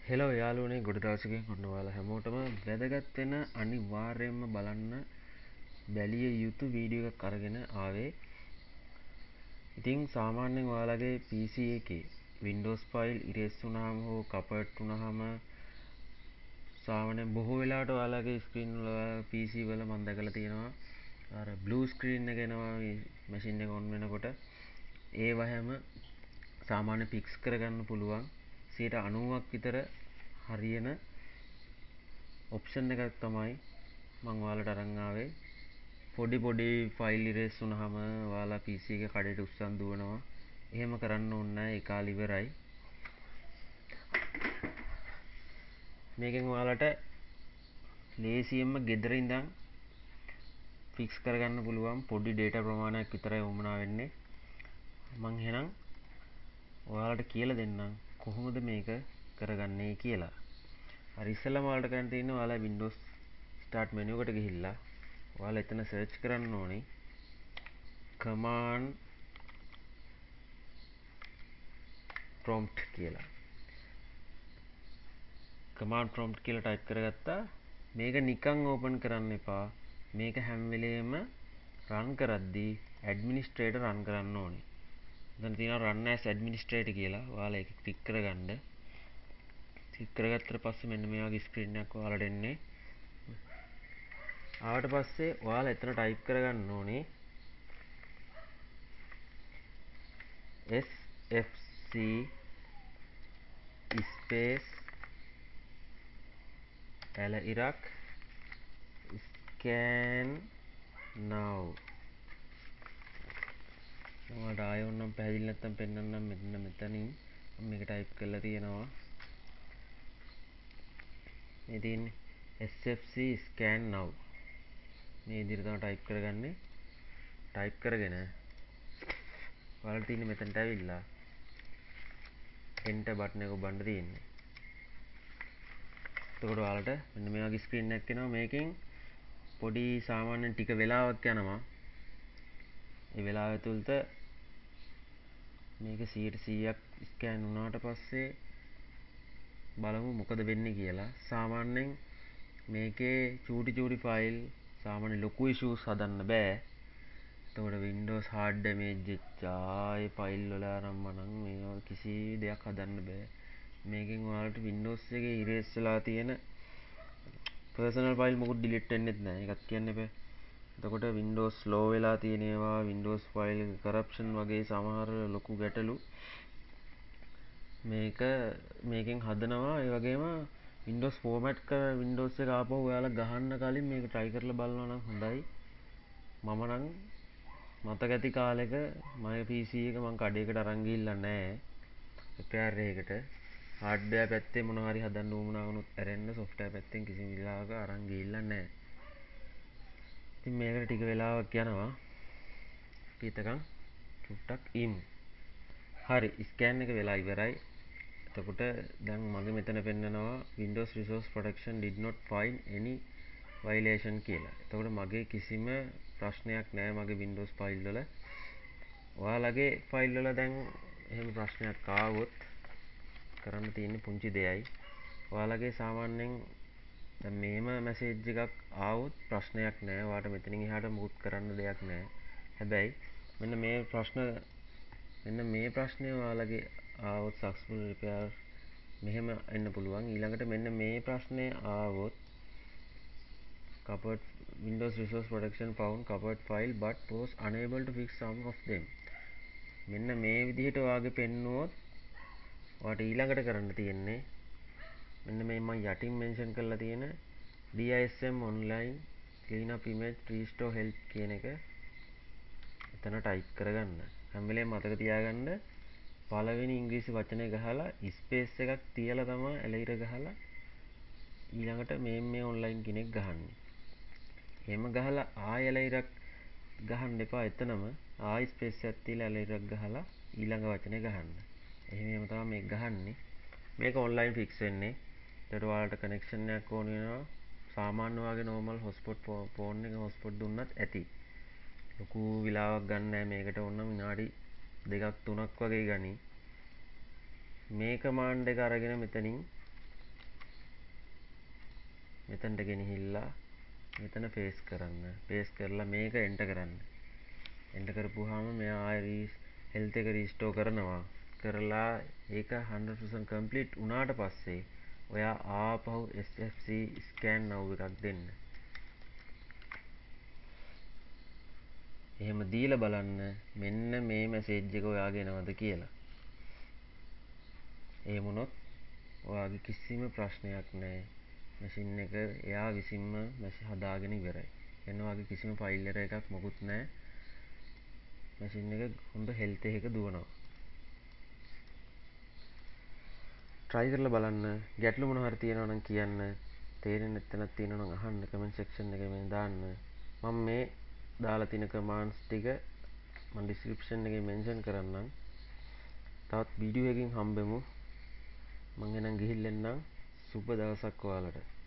Hello යාළුවනේ, ගොඩ දවසකින් ඔන්න ඔයාලා හැමෝටම වැදගත් වෙන අනිවාර්යයෙන්ම බලන්න බැලිය යුතු වීඩියෝ එකක් අරගෙන ආවේ. ඉතින් සාමාන්‍යයෙන් ඔයාලගේ PC එකේ Windows file erase වුණාම හෝ කපර්ට් වුණාම සාමාන්‍යයෙන් බොහෝ වෙලාවට ඔයාලගේ ස්ක්‍රීන් වල PC වල මම දැකලා තියෙනවා අර බ්ලූ ස්ක්‍රීන් එක එනවා මැෂින් එක ඔන් වෙනකොට. ඒව හැම සාමාන්‍ය ෆික්ස් කරගන්න පුළුවන් 90%ක් විතර හරියන ඔප්ෂන් එකක් තමයි මං ඔයාලට අරන් ආවේ. පොඩි පොඩි ෆයිල් ඉරේස් වුණාම ඔයාලා PC එක කඩේට උස්සන් දුවනවා. එහෙම කරන්න ඕනේ නෑ, ඒ කාලේ ඉවරයි. මේකෙන් ඔයාලට ලේසියෙන්ම ගෙදර ඉඳන් ෆික්ස් කරගන්න පුළුවන්. පොඩි ඩේටා ප්‍රමාණයක් විතරයි වුමනා වෙන්නේ. මං එහෙනම් ඔයාලට කියලා දෙන්නම් කොහොමද මේක කරගන්නේ කියලා. හරි, ඉස්සෙල්ලාම ඔයාලට කරන්න තියෙන්නේ ඔයාලා Windows Start menu එකට ගිහිල්ලා ඔයාලා එතන සර්ච් කරන්න ඕනේ command prompt කියලා. command prompt කියලා ටයිප් කරගත්තා. මේක නිකන් ඕපන් කරන්න එපා. මේක හැම වෙලේම රන් කරද්දී ඇඩ්මිනිස්ට්‍රේටර් රන් කරන්න ඕනේ. එතන තියෙනවා run as administrator කියලා. ඔයාලා ඒක ක්ලික් කරගන්න. ක්ලික් කරගත්තට පස්සේ මෙන්න මේ වගේ ස්ක්‍රීන් එකක් ඔයාලට එන්නේ. ආවට පස්සේ ඔයාලා එතන ටයිප් කරගන්න ඕනේ SFC space ඇල ඉරක් scan now. ඔයාලට ආයෙ ඕනනම් පැහැදිලි නැත්නම් පෙන්නන්නම්. මෙතන මෙතනින් මම මේක ටයිප් කරලා තියෙනවා. මේ තියෙන්නේ SFC scan now. මේ විදිහට තමයි ටයිප් කරගන්නේ. ටයිප් කරගෙන ඔයාලට තියෙන්නේ මෙතනට ඇවිල්ලා enter button එක ඔබන්න තියෙන්නේ. එතකොට ඔයාලට මෙන්න මේ වගේ ස්ක්‍රීන් එකක් එනවා. මේකෙන් පොඩි සාමාන්‍යයෙන් ටික වෙලාවක් යනවා. ඒ වෙලාව ඇතුළත මේක 100%ක් ස්කෑන් වුණාට පස්සේ බලමු මොකද වෙන්නේ කියලා. සාමාන්‍යයෙන් මේකේ චූටි චූටි ෆයිල් සාමාන්‍ය ලොකු ඉෂුස් හදන්න බෑ. එතකොට Windows hard damage වෙච්ච ආයේ ෆයිල් වල අරන් මනම් මේවා කිසි දෙයක් හදන්න බෑ. මේකෙන් ඔයාලට Windows එකේ ඉරේස් වෙලා තියෙන පර්සනල් ෆයිල් මොකුත් ඩිලීට් වෙන්නෙත් නෑ. ඒකත් කියන්න එපා. එතකොට Windows slow වෙලා තියෙන ඒවා, Windows file corruption වගේ සමහර ලොකු ගැටලු මේකෙන් හදනවා. ඒ වගේම Windows format කර Windows එක ආපහු ඔයාලා ගහන්න කලින් මේක try කරලා බලනවා නම් හොඳයි. මම නම් මතක ඇති කාලෙක මගේ PC එක මං කඩේකට අරන් ගිහිල්ලා නෑ රිපෙයාර් එකකට. හાર્ඩ්වෙයාර් පැත්තේ මොන හරි හදන්න උවමනා වුණොත් ඇරෙන්න සොෆ්ට්වෙයාර් පැත්තෙන් කිසිම වෙලාවක අරන් ගිහිල්ලා නෑ. ඉතින් මේකට ටික වෙලාවක් යනවා. අපි එතකන් චුට්ටක් ඉමු. හරි, ස්කෑන් එක වෙලා ඉවරයි. එතකොට දැන් මගේ මෙතන පෙන්නනවා Windows Resource Protection did not find any violation කියලා. එතකොට මගේ කිසිම ප්‍රශ්නයක් නෑ මගේ Windows file වල. ඔයාලගේ ෆයිල් වල දැන් එහෙම ප්‍රශ්නයක් ආවොත් කරන්න තියෙන්නේ පුංචි දෙයයි. ඔයාලගේ සාමාන්‍යයෙන් දැන් මේම මැසේජ් එකක් ආවොත් ප්‍රශ්නයක් නෑ. ඔයාලට මෙතනින් එහාට මුකුත් කරන්න දෙයක් නෑ. හැබැයි මෙන්න මේ ප්‍රශ්නය ඔයාලගේ ආවොත් සක්සස්ෆුල් රිපෙයාර් මෙහෙම එන්න පුළුවන්. ඊළඟට මෙන්න මේ ප්‍රශ්නය ආවොත් cupboard Windows Resource Protection found cupboard file but was unable to fix some of them. මෙන්න මේ විදිහට ඔයාගේ පෙන්නුවොත් ඔයාට ඊළඟට කරන්න තියෙන්නේ මෙන්න මේ මං යටින් මෙන්ෂන් කරලා තියෙන DISM online clean up image restore help කියන එක එතන ටයිප් කරගන්න. හැම වෙලේම මතක තියාගන්න පළවෙනි ඉංග්‍රීසි වචනේ ගහලා ස්පේස් එකක් තියලා තමයි ඇල ඉර ගහලා ඊළඟට මේ ඔන්ලයින් කියන එක ගහන්නේ. එහෙම ගහලා ආය ඇල ඉරක් ගහන්න එපා. එතනම ආයි ස්පේස් එකක් තියලා ඇල ඉරක් ගහලා ඊළඟ වචනේ ගහන්න. එහෙම තමයි මේක ගහන්නේ. මේක ඔන්ලයින් ෆික්ස් වෙන්නේ. එතකොට ඔයාලට කනෙක්ෂන් එකක් ඕන වෙනවා. සාමාන්‍ය වගේ නෝමල් හොට්ස්පොට් ෆෝන් එක හොට්ස්පොට් දුන්නත් ඇති. ලොකු වෙලාවක් ගන්න නෑ මේකට. ඕන නම් විනාඩි දෙකක් තුනක් වගේ ගනි. මේ කමාන්ඩ් එක අරගෙන මෙතනින් මෙතනට ගෙනහිල්ලා මෙතන පේස්ට් කරන්න. පේස්ට් කරලා මේක එන්ටර් කරන්න. එන්ටර් කරපුවාම මෙයා ආයෙ හෙල්ත් එක රීස්ටෝර් කරනවා. කරලා ඒක 100% කම්ප්ලීට් වුණාට පස්සේ ඔයා ආපහු SFC scan now එකක් දෙන්න. එහෙම දීලා බලන්න මෙන්න මේ මැසේජ් එක ඔයාගේ එනවද කියලා. එහෙම වුණොත් ඔයාගේ කිසිම ප්‍රශ්නයක් නෑ. මැෂින් එක එයා විසින්ම හදාගෙන ඉවරයි. එන ඔයාගේ කිසිම ෆයිල් එරර් එකක් මොකුත් නෑ. මැෂින් එක හොඳ හෙල්ත් එකක දුවනවා. ට්‍රයි කරලා බලන්න. ගැටලු මොන හරි තියෙනවා නම් කියන්න. තේරෙන්නේ නැත්නම් තියෙනවා නම් අහන්න. කමෙන්ට් සෙක්ෂන් එකේ මේ දාන්න. මම මේ දාලා තියෙන කමාන්ඩ්ස් ටික මම ඩිස්ක්‍රිප්ෂන් එකේ මෙන්ෂන් කරන්නම්. තවත් වීඩියෝ එකකින් හම්බෙමු. මං එහෙනම් ගිහින් එන්නම්. සුබ දවසක් ඔයාලට.